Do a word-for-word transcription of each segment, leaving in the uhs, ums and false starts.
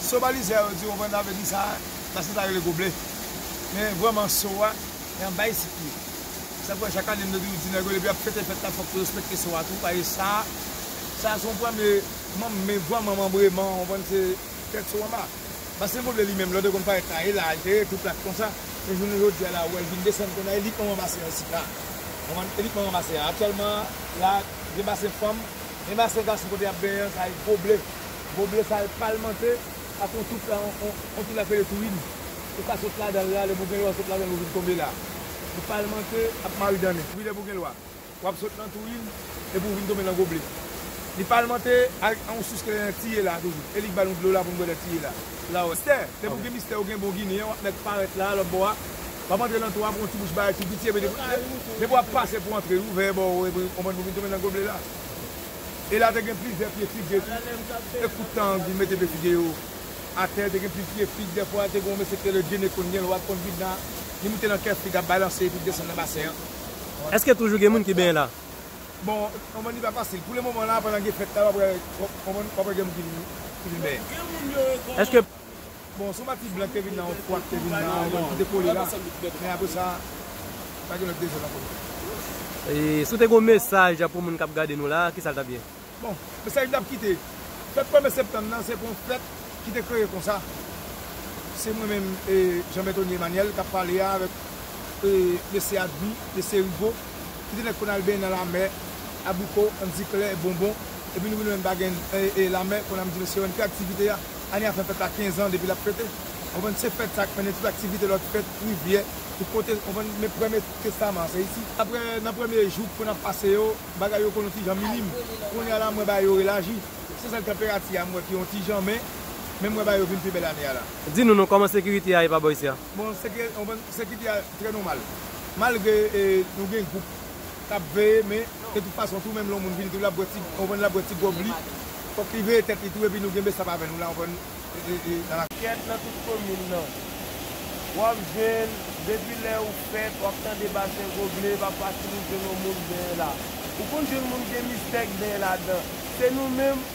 Sobalizè yo di, w konprann, sa vle di sa, basen sa rele Goble. Men vrèman so a, e anba isit li ye. Sa k fè chak ane m te toujou di nèg yo, depi y ap fete fèt la, fòk yo respekte so a tou, paske sa, sa se yon premye manm, men vrèman manbreman, w konprann, se tèt so anba. Basen Goble li menm, lè w te konn parèt la, e la, li te rete tou plat konsa. Men jounen jodi a la, ou wè l vin desann kounye a, elit manman basen an isit la. Ou konprann? Elit manman basen an. Aktyèlman, la, gen basen fanm, gen basen gason kote y ap benyen an, sa e Goble. Goble sa e palmante ak yon tout la, yon, yon, yon tout la k rele Tourin. Ou ka sot ladan l la, lè Boukenlwa sot ladan l, ou vin tonbe la. Ou palmante ap maridannen. Wi, lè Boukenlwa. W ap sot nan Tourin, epi w vin tonbe nan Goble. Li palmante ak yon sous ke nan Tiye la toujou. E li k ba nou dlo la pou n bwè nan Tiye la. La w wè. Mistè, depi w gen mistè, ou gen bon Ginen an, w ap mèt parèt la, lòt bò a. W ap antre nan twou a, pran yon ti bouch bagay tou piti, epi depi, depi w ap pase pou antre, ouvè bò w, epi w konprann pou vin tonbe nan Goble la. E la te gen plizyè pye fig tou. E kout tan vin mete pye fig yo atè, te gen pye fig, dèfwa te gen yon mesye ki rele Djene konn gen lwa konn vin la, li moute nan kè fig ap balanse epi desann nan basen an. Èske toujou gen moun ki benyen la? Bon, konprann li pa fasil. Pou le moman la, pandan gen fèt la, w ap wè, w ap, w ap wè gen moun ki vin, ki vin benyen. Èske Bon, se yon pati blan ki te vin la, yon fwa ki te vin la, yon ki te kole la. Men apre sa, pa gen lòt dezòd ankò. E, si w te gen yon mesaj pou moun k ap gade nou la, kisa l t ap ye? Bon, mesaj m t ap kite. Fèt premye septanm nan, se pou yon fèt ki te kreye konsa. Se mwen menm, e, Jean Berthony Emmanuel, k ap pale a avèk, e, mesye Admi, mesye Rigo, ki te nèk konn al benyen nan lamè, Abriko, Andiklè, Bonbon, epi nou vin wè n pa gen, e, e, lamè, konn ap di mesye, wè n fè aktivite a, ane a fè fèt la kenz an depi l ap fete. Ou konprann, se fèt sa k mennen tout aktivite, lòt fèt, rivyè, tout kote, ou konprann, men premye testaman an, se isi. Apre, nan premye jou, pou n ap pase yo, bagay yo konn yon ti jan minim. Kounye a la, mwen ba yo relaji. Se sèl tanperati a m wè ki yon ti jan, men, men mwen ba yo vin pi bèl ane a la. Di nou non, kòman sekirite a ye pa bò isi a? Bon, seki-, sekirite a trè nòmal. Malgre, e, nou gen gwoup k ap veye, men de tout fason, tou menm lè yon moun vini tou, l ap bwè ti, w konprann, l ap bwè ti gòb li, fòk li veye tèt li tou, epi nou gen besap avè nou la, w konprann, e, e, e, nan la. Kèt nan tout komin nan. W ap jwenn, depi lè ou fèt, w ap tande basen Goble, pa fasil ou jwenn yon moun benyen la. Ou konn jwenn moun gen mistè k benyen ladan. Se nou menm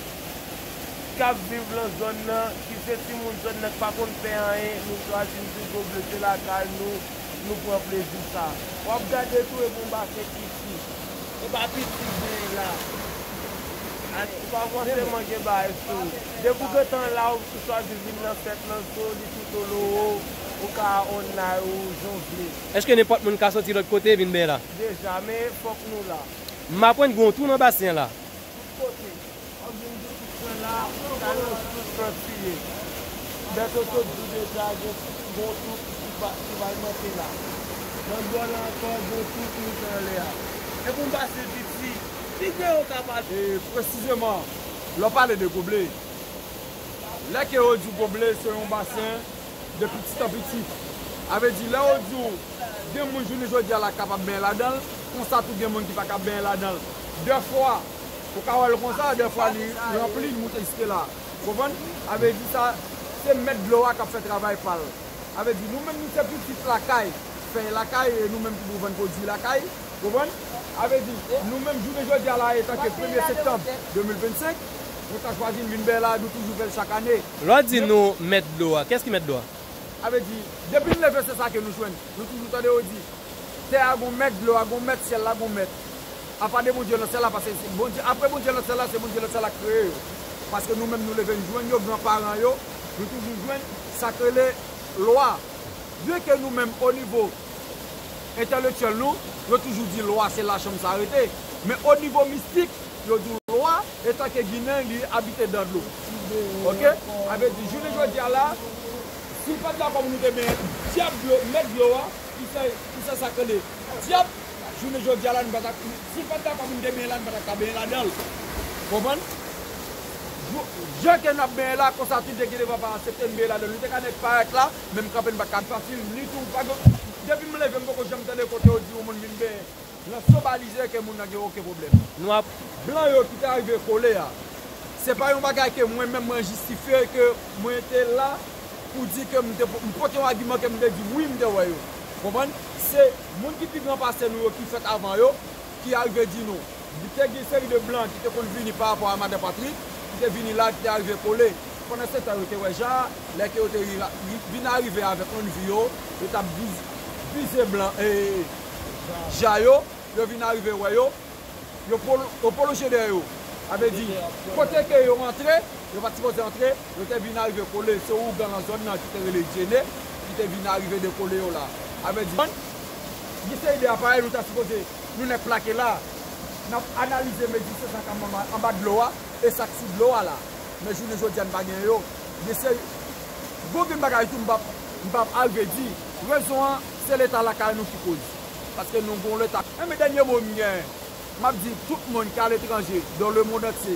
k ap viv lan zòn nan, ki se timoun zòn nan k pa konn fè anyen, nou chwazi n di Goble se lakay nou, nou pran plezi sa. W ap gade tou, e bon basen ki piti. E pa piti benyen la. Ou pa fòseman gen bagay sou ou. Depi w gentan la, ou chwazi vin nan fèt lan, so li Tito Loro, ou ka online ou jan w vle. Èske nenpòt moun ka soti lòt kote vin benyen la? Deja, men fòk nou la. M aprann gen yon twou nan basen an la. Tout kote. W ap jwenn gen tout pwen la, sa yo tout pran tiye. Bèto sot di deja, gen gon twou ki pa, ki pa monte la. Nan dwòl la ankò, gon twou ki moute anlè a. E pou m pase piti, pi gen yo ka pase. E presizeman, lè w pale de Goble, lè ke yo di w Goble se yon basen de pitit an pitit. A vle di, lè yo di w gen moun jounen jodi a la k kapab benyen ladan l, konsa tou gen moun ki pa ka benyen ladan l. Dèfwa, ou ka wè l konsa, dèfwa li ranpli, li moute jiske la. Konprann? A vle di sa, se mèt dlo a k ap fè travay pa l. A vle di, nou menm nou se pitit lakay, fèy lakay, e nou menm ki pou vann pwodui lakay. Konprann? A vle di, nou menm jounen jodi a la, etanke premye septanm de mil vennsenk, nou ta chwazi n vin benyen la, nou toujou fè l chak ane. Lè w di nou mèt dlo a, kiyès ki mèt dlo a? A vle di, depi n leve, se sa ke nou jwenn. Nou toujou tande yo di, tè a gon mèt, dlo a gon mèt, syèl la gon mèt. Apa de Bondye nan syèl la, paske se Bondye, apre Bondye nan syèl la, se Bondye nan syèl la k kreye yo. Paske nou menm nou leve n jwenn yo, granparan yo, nou toujou jwenn sa k rele lwa. Byenke nou menm o nivo entèlektyèl nou, yo toujou di lwa se lachanm sa rete. Men o nivo mistik, yo di w lwa, etanke Ginen, li abite dan dlo. Oke? A vle di, jounen jodi a la, si l pa t dakò pou nou te benyen, dyab dlo, mèt dlo a, ki fè, ki fè sa k rele dyab, jounen jodi a la, nou pa ta, si l pa t dakò pou nou te benyen la, nou pa ta ka benyen ladan l. Konprann? Jou, jan ke n ap benyen la, konsa tou, depi devan pa aksepte n benyen ladan l. Nou te ka nèk parèt la, menm kanpe n pa t ka fasil, ni tou, pa gen, depi m leve, m poko janm tande kote yo di yon moun vin benyen. Nan Sobalizè ke moun nan gen okenn pwoblèm. Nou ap Blan yo ki te arive kole a, se pa yon bagay ke mwen menm mwen jistifye ke mwen te la pou di ke m te, m pote yon agiman ke m te di wi m te wè yo. Konprann? Se moun ki pi gran pase nou yo ki fèt avan yo, ki arive di nou. Te gen seri de blan ki te konn vini pa rapò a madan Patrik, ki te vini la, ki te arive kole. Pandan se tan yo te wè ja, lè ke yo te ri- ri- vin arive avèk lonnvi yo, yo t ap viz- vize blan e ja yo, yo vin arive wè yo, yo pwol- yo pwolonje dèyè yo. Sa vle di, kote ke yo antre, yo pa t sipoze antre, yo te vin arive kole, se ougan nan zòn nan ki te rele Djene, ki te vin arive dekole yo la. Sa vle di, gen seri de aparèy nou ta sipoze, nou nèk plake la, n ap analize medisyon sa k ap anba, anba dlo a, e sa k sou dlo a la. Men jounen jodi a n pa gen yo. Gen seri, gon gen bagay tou m p ap, m p ap arive di. Rezon an, se leta lakay nou ki koz. Paske nou gon leta. Enben dènye mo m gen, m ap di tout moun ki aletranje, dans le monde entier,